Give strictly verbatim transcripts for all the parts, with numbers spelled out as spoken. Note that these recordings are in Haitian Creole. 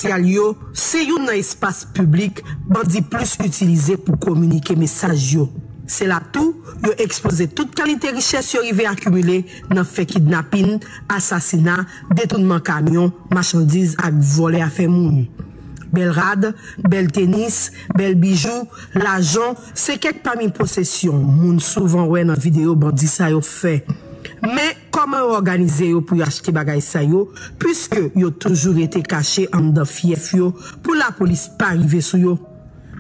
sosyal yo se youn nan espas piblik bandi plis itilize pou kominike mesaj yo. Se la tou, yo ekspoze tout kalite richès yo rive akimile nan fè kidnapin, asasina, detounman kamyon, machandiz ak vòlè afè moun. Bèl rad, bèl tenis, bèl bijou, lajan, se kèk pami posesyon moun souvan wè nan videyo bandi sa yo fè. Men, kòman yo òganize yo pou yo achte bagay sa yo, piske yo toujou rete kache anndan fyèf yo pou lapolis pa rive sou yo?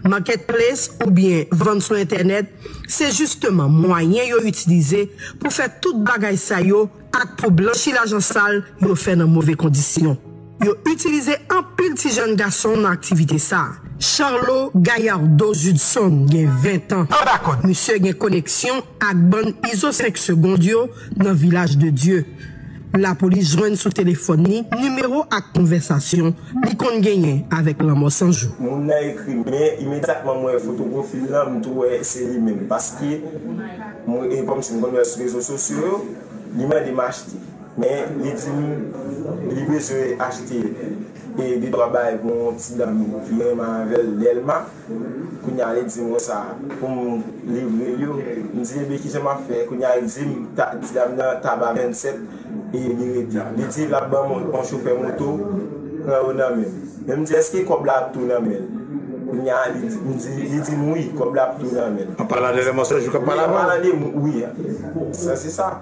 Marketplace oubyen vann sou entènèt, se jisteman mwayen yo itilize pou fè tout bagay sa yo ak pou blanchi lajan sal yo fè nan move kondisyon. Yo itilize anpil ti jèn gason nan aktivite sa a. Charlot Gallardo Judson gen ven tan. Anba kòd. Misye gen koneksyon ak bann Izo senk segond yo nan Vilaj de Dye. Lapolis jwenn sou telefòn li nimewo ak konvèsasyon li konn genyen avèk Lanmò San Jou. Moun nan ekri m, men imedyatman mwen wè foto pwofil lan, m tou wè se li menm. Paske, mwen, e kòmsi m konn wè l sou rezo sosyo yo, li mande m achte. Men, li di m, li bezwen achte, e, de twa bagay pou yon ti dam ki renmen avè l, Lèlma. Kounye a, li di m konsa, pou m livre l yo. M di, "Ebyen, kijan m ap fè?" Kounye a, li di m, ta, ti dam nan, Taba vennsèt, e li rete. Li di, l ap ban m yon chofè moto, pran yo nan men m. Men m di, "Èske kòb la ap tou nan men l?" Kounye a, li di, m di, li di m, "Wi, kòb la ap tou nan men l." An palan de Lèlma San Jou k ap pale avè w? An palan de m, wi. Sa, se sa.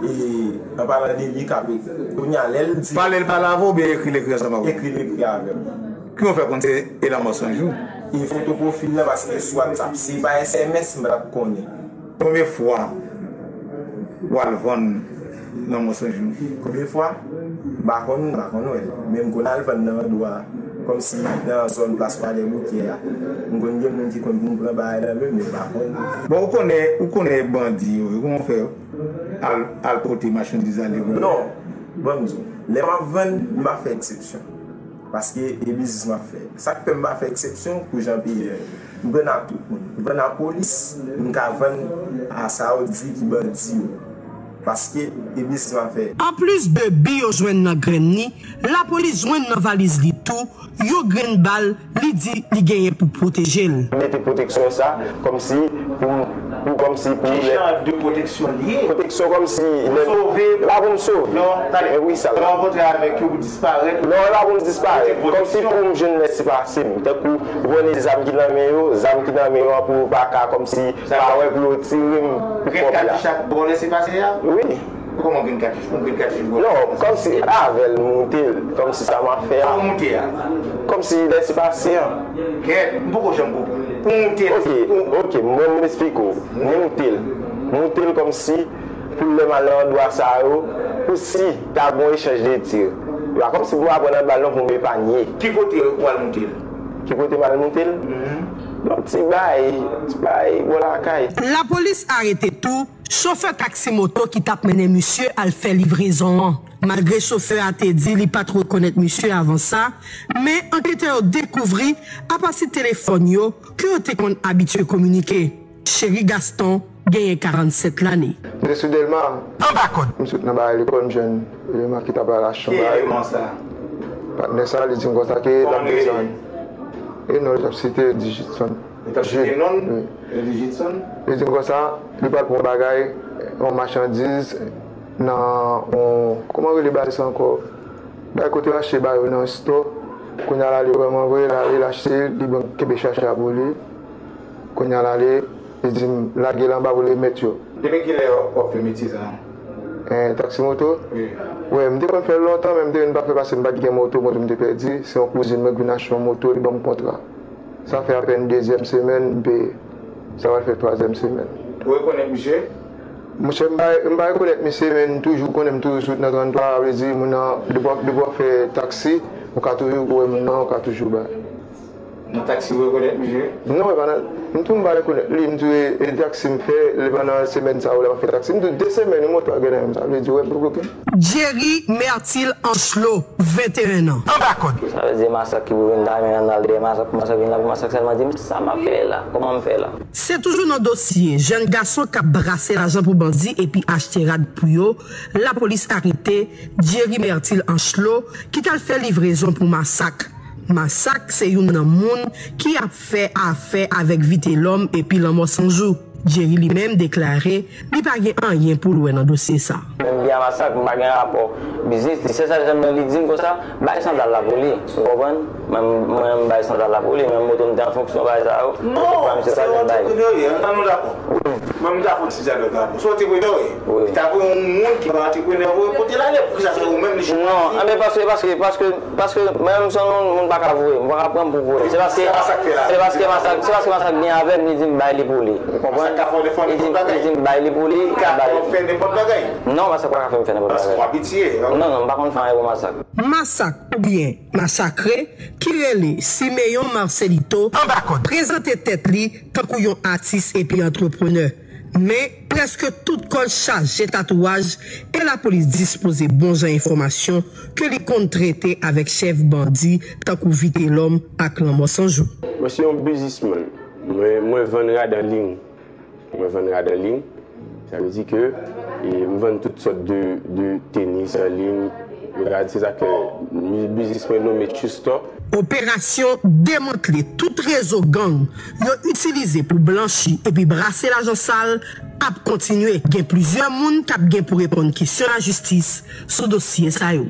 E, an palan de li, k ap, kounye a, lè l di. Pale l pale avè w oubyen ekri l ekri ansanm avè w? Ekri l ekri avè m. Kijan w fè konn se Elanmò San Jou? E foto pwofil lan, paske sou WhatsApp, se pa S M S, m pa t ap konnen. Konbyen fwa w al vann Lanmò San Jou? Konbyen fwa? M pa konn, m pa konn wè l. Men m konn al vann nan andwa, kòmsi nan zòn Plas Kwadèboukè a. M konn gen moun ki konn vin pran bagay nan men m, men m pa konn. Bon, ou konnen, ou konnen bandi yo, kòman w fè al, al pote machandiz ale vann? Non, ban m di w, lè m ap vann, m pa fè eksepsyon. Paske e biznis m ap fè. Sa k fè m pa fè eksepsyon pou Jean Pierre, m vann ak tout moun. M vann ak polis, m ka vann a sa yo di ki bandi yo. Paske e biznis m ap fè. Anplis de bi yo jwenn nan grenn li, lapolis jwenn nan valiz li tou yon grenn bal li di li genyen pou pwoteje l. Mete pwoteksyon sa, kòmsi pou, pou, kòmsi pou. Ki jan de pwoteksyon li ye? Pwoteksyon kòmsi lè. Sove. La pou m sove. Non, tande. E wi, sa. Lè w rankontre avèk yo, pou disparèt. Non, la pou m disparèt. Kòmsi pou m jwenn lèsepase m. Tankou, ou konnen zam ki nan men yo, zam ki nan men yo an pou yo pa ka kòmsi pa wè pou yo tire m pou kòb la. Grenn katouch ak bon lèsepase a? Wi. Kòman grenn katouch? Pou grenn katouch bon? Non, kòmsi avè l moute l, kòmsi sa m ap fè a. Kòman moute a? Kòmsi lèsepase an. Kèt, m poko janm konprann. Pou moute l. Ok, ok, mwen m esplike w. Moute l. Moute l kòmsi pou lè m al nan andwa sa yo, pou si ta gon echanj de tir. Yo pa kòmsi pou m aprann anba l non pou m epanye. Ki kote ou al moute l? Ki kote m al moute l? Mhm. Bon, ti bay, ti bay, bò lakay. Lapolis arete tou chofè taksi moto ki t ap mennen misye al fè livrezon an. Malgre chofè a te di li pa t rekonèt misye avan sa, men anketè yo dekouvri apati telefòn yo ke yo te konn abitye kominike. Cheri Gaston genyen karannsèt lane. M te sou Dèlma. Anba kòd. M sot nan bagay lekòl, m jwenn eleman ki t ap al achte yon bagay. Ki eleman sa? Patnè sa, li di m konsa ke l ap desann. E non, li t ap site Digitson. Li t ap site non l? Wi. Li di m konsa, li pral pran yon bagay, yon machandiz nan yon, kòman rele bagay sa ankò? Bagay kote yo achte bagay yo nan yon store. Kounye a l ale vrèman vre, l ale l achte, li ban kenbe chache a pou li. Kounye a l ale, li di m lage l anba pou l remèt yo. Depi kilè w ap fè metye sa a? Eh, taksi moto? Wi. Wi, m te konn fè l lontan, men m te vin pa fè paske m pa t gen moto, moto m te pèdi. Se yon kouzin mwen k vin achte yon moto, li ban m kontra. Sa fè apèn dezyèm semèn m peye. Sa pral fè twazyèm semèn. Ou rekonèt misye? Monchè, m pa, m pa rekonèt misye, men m toujou konnen m toujou sot nan tranntwa, sa vle di moun nan, depi w ap, depi w ap fè taksi, ou ka toujou wè moun nan, ou ka toujou bay. Nan taksi ou rekonèt misye? Non, e pa nan, m tou m pa rekonèt li, m tou e, e taksi m fè, lè pandan semèn sa yo, lè m ap fè taksi, m tou de semèn, yon moto a gen nan men m, sa vle di, ou wè m poko gen. Jerry Mertil Anchlo, venteyen an. Anba kòd. Sa vle di masak ki pou vin la, men n al dèyè masak, pou masak vin la, pou masak sèlman di m sa m ap fè la, kòman m fè la. Se toujou nan dosye jèn gason k ap brase lajan pou bandi epi achte rad pou yo, lapolis arete Jerry Mertil Anchlo ki t al fè livrezon pou masak. Masak se youn nan moun ki ap fè afè avèk Vitelòm epi Lanmò Sanjou. Jerry li menm deklare li pa gen anyen pou l wè nan dosye sa. Menm byen a Masak, m pa gen rapò biznis, li sèl sa janm li di m konsa, bay sandal la pou li, ou konprann? Mwen, mwen, m bay sandal la pou li, men moto m te an fonksyon bagay sa yo. Non, se yon antreprenè, wi, an tan nou dakò. Mwen, m ta fè yon ti dyalòg la. Se yon antreprenè, wi. Li ta voye yon moun ki pa antreprenè, voye kote l ale, poukisa se ou menm li chwazi? Non, anben, paske, paske, paske, paske, mwen menm, se yon moun, moun pa ka voye, m pa ka pran m pou vòlè. Se paske, se paske Masak, se paske Masak gen avè m, li di m bay li pou li. Ou konprann? Li di, li di m bay li pou li, li bay li. Non, Masak pa ka fè m fè nenpòt bagay. Non, non, m pa konn fè anyen pou Masak. Masak oubyen Masakre, ki rele Simeon Marcelito, prezante tèt li tankou yon atis epi antreprenè. Men, prèske tout kò l chaje tatouaj e lapolis dispoze bon jan enfòmasyon ke li konn trete avèk chèf bandi tankou Vitelòm ak Lanmò Sanjou. Mwen se yon biznismann. Mwen, mwen vann rad an liy. Mwen vann rad an liy. Sa vle di ke e, m vann tout sòt de, de tenis an liy. Rad, se sa ke biznis mwen nome True Store. Operasyon demantle tout rezo gang yo itilize pou blanchi epi brase lajan sal ap kontinye. Gen plizyè moun k ap gen pou reponn kesyon lajistis sou dosye sa yo.